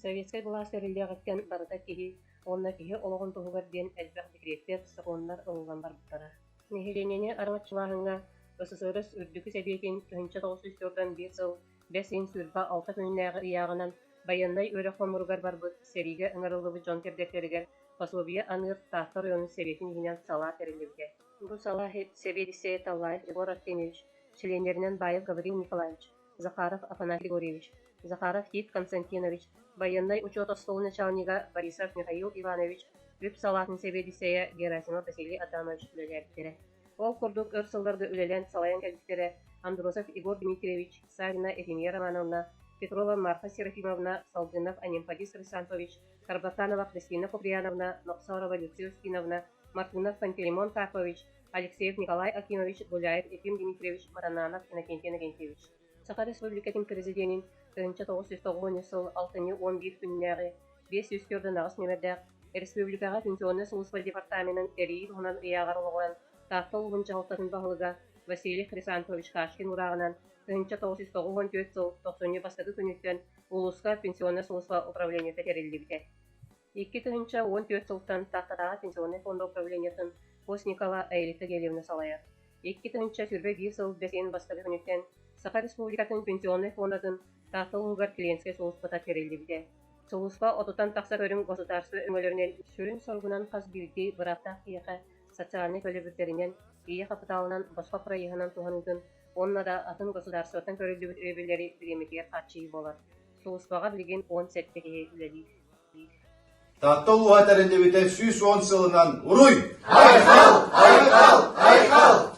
Советскай былаас тэриллиэҕиттэн барыта киһи уонна киһи олоҕун туһугар диэн элбэх декреттэр, сокуоннар ылыллан барбыттара. Нэһилиэнньэни араҥаччылааһыҥҥа СССР Үрдүкү Сэбиэтин 1941 сыл бэс ыйын 26 күнүнээҕи ыйааҕынан байыаннай үөрэх хомууругар барбыт, сэриигэ ыҥырыллыбыт дьон кэргэттэригэр пособие аныыр Таатта оройуонун Сэбиэтин иһинэн салаа тэриллибитэ. Бу салаа сэбиэдиссэйэ Таллаев Егор Артемьевич, чилиэннэринэн Баев Гаврил Николаевич, Захаров Афанасий Григорьевич, Захаров Тит Константинович, байыаннай учуот остуолун начальнига Борисов Михаил Иванович, үп салаатын сэбиэдиссэйэ Герасимов Василий Адамович үлэлээбиттэрэ. Ол курдук өр сылларга үлэлээн салайан кэлбиттэрэ Андросов Егор Дмитриевич, Савина Ефимия Романовна, Петрова Марфа Серафимовна, Салгынов Анемподист Хрисанфович, Карбатанова Христина Куприяновна, Нохсорова Люция Устиновна, Мартынов Пантелеймон Карпович, Алексеев Николай Акимович, Гуляев Ефим Дмитриевич, Марананов Иннокентий Иннокентьевич. Саха Республикатын Президенин 1993 сыл алтынньы 11 күннээҕи 548 нүөмэрдээх Республикаҕа пенсионнай сулууспа департаменын тэрийии туһунан ыйааҕар олоҕуран Таатта улууһун дьаһалтатын баһылыга Василий Хрисанфович Кашкин урааҕынан 1994 сыл тохсунньу бастакы күнүттэн улууска пенсионнай сулууспа управлениета тэриллибитэ. 2014 сылтан Тааттатааҕы пенсионнай фонда управлениетын Постникова Аэлита Гельевна салайар. 2021 сыл бэс ыйын бастакы күнүттэн Саха Республикатын пенсионнай фондатын Таатта улууһугар клиентскэй сулууспата тэриллибитэ. Сулууспа отуттан тахса көрүҥ государство өҥөлөрүнэн сүрүн соругунан хас биирдии бырааптаах киһиэхэ социальнай төлөбүрдэринэн, ийэ хапытаалынан босхо проеһынан туһаныытын уонна да атын государствоттан көрүллүбүт өйөбүллэри бириэмэтигэр хааччыйыы буолар. Сулууспаҕа билигин 17 киһи үлэлиир. Таатта улууһа тэриллибитэ 110 сылынан уруй! Айхал! Айхал! Айхал!